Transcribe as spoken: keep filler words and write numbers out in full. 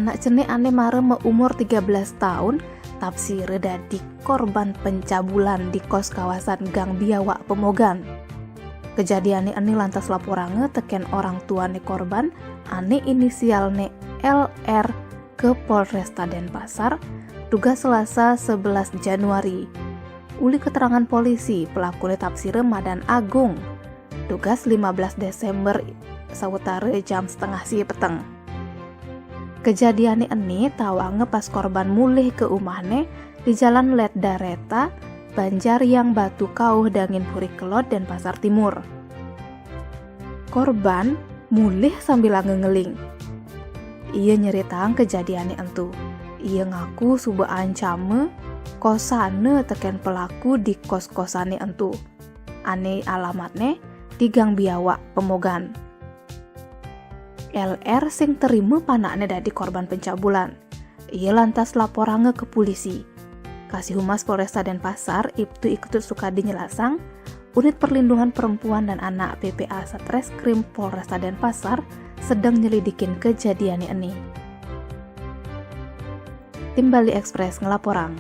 Anak cenik ane mara meumur tiga belas taun, tapsire dadi korban pencabulan di kos kawasan Gang Biawak Pemogan. Kejadiane eni lantas laporanga teken orang tuane korban, ane inisialne L R, ke Polresta Denpasar, dugas Selasa sebelas Januari. Uli keterangan polisi, pelakune tapsire madan Agung, dugas lima belas Desember, sawetara jam setengah sie peteng. Kejadiane eni tawanga pas korban mulih ke umahne di Jalan Let Dareta, Banjar Yang Batu Kauh, Dangin Puri Kelod, Denpasar Timur. Korban mulih sambilanga ngeling. Ia nyeritang kejadiane entu. Ia ngaku suba ancama kosana teken pelaku di kos-kosane entu, ane alamatne di Gang Biawak Pemogan. L R sing terima panakne dadi korban pencabulan. Ia lantas laporanga ke polisi. Kasih Humas Polresta Denpasar, Ibtu Iketut Sukadi nyelasang, Unit Perlindungan Perempuan dan Anak P P A Satreskrim Polresta Denpasar sedang nyelidikin kejadiane eni. Tim Bali Express ngelaporang.